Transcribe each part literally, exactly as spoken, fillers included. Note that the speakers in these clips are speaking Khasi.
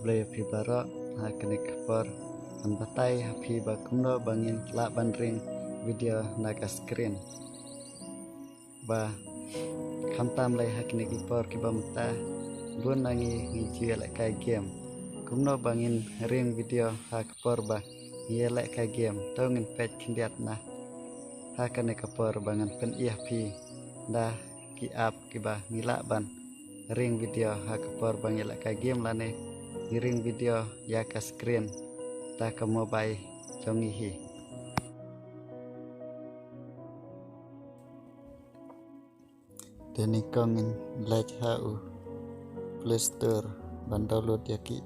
Blei phi baroh ha kane ka por. Ngan batai ha phi ba kumno ba ngin lah ban ring video na ka screen. Ba khamtam lei ha kine ki por kiba mynta bun na ngi ngi ju ïalehkai game. Kumno ba ngin ring video ha ka por ba ngi ïalehkai game? To ngin peit khyndiat na ha kane ka por ba ngan pyni ïa phi da ki app kiba ngi lah ban ring video ha ka por ba ngi ïalehkai game lane ngi ring video ïa ka screen da ka mobile jong ngi hi. Te nyngkong ngin leit ha u Play Store ban download ïa ki,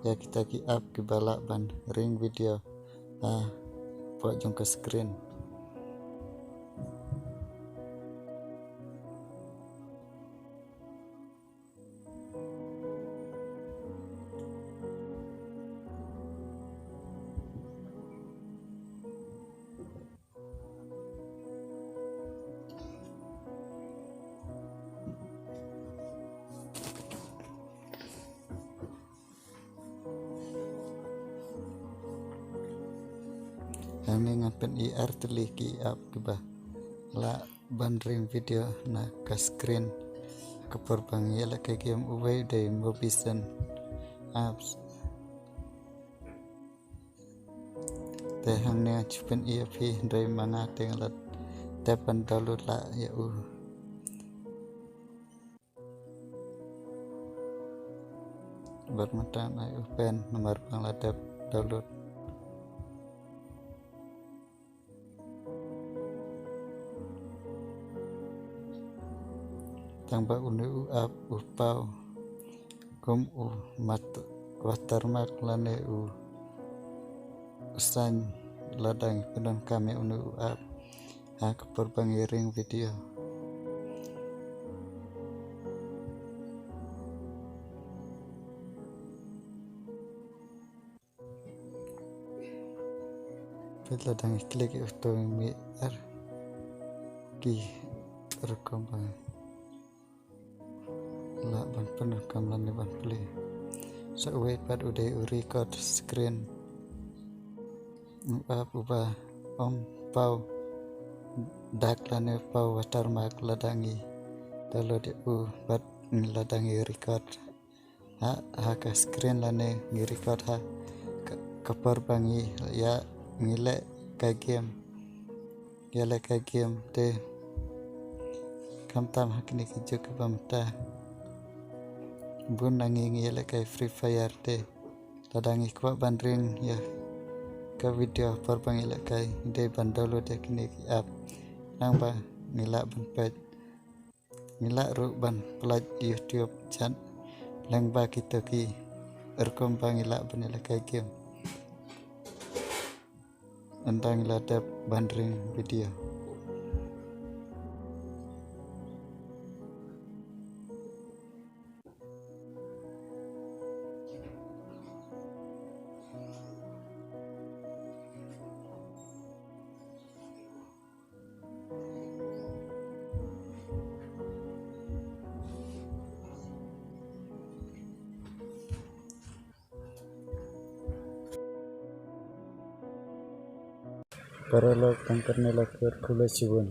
ïa kita ki app kiba lah ban ring video hapoh jong ka screen. Hangne ngan pyni artylli ki app kiba lah ban ring video na ka screen ka por ba ngi ïalehkai game. Uwei u dei Movies and Apps. Te hangne ngan shu pyni ïa phi hynrei ma nga te nga la dep ban download lah ïa u. Bad mynta ngan ai open namar ba nga la dep download. Tang ba une u app u paw kum u mat-, watermark lane u, u sign lada ngi pyndonkam ïa une u app ha ka por ba ngi ring video. Peit lada ngi klik ïa uto ngi mih ar ki rukom ba lah ban pyndonkam lane ban plie. Sa uwei pat u dei u record screen. U app uba ym paw dak lane paw watermark lada ngi download ïa u bad lada ngi record ha, ha ka screen lane ngi record ha ka, ka por ba ngi ïa, ngi lehkai game. Ïalehkai game te khamtam ha kine ki juk kiba mynta bun na ngi ngi ïalehkai Free Fire te. Lada ngi kwah ban ring ïa ka video ha por ba ngi ïalehkai, ngi dei ban download ïa kine ki app nangba ngi lah ban peit. Ngi lah ruh ban plie YouTube channel lyngba kito ki rukom ba ngi lah ban ïalehkai game ynda ngi la dep ban ring video. Paralok tang katne la kut khublei shibun.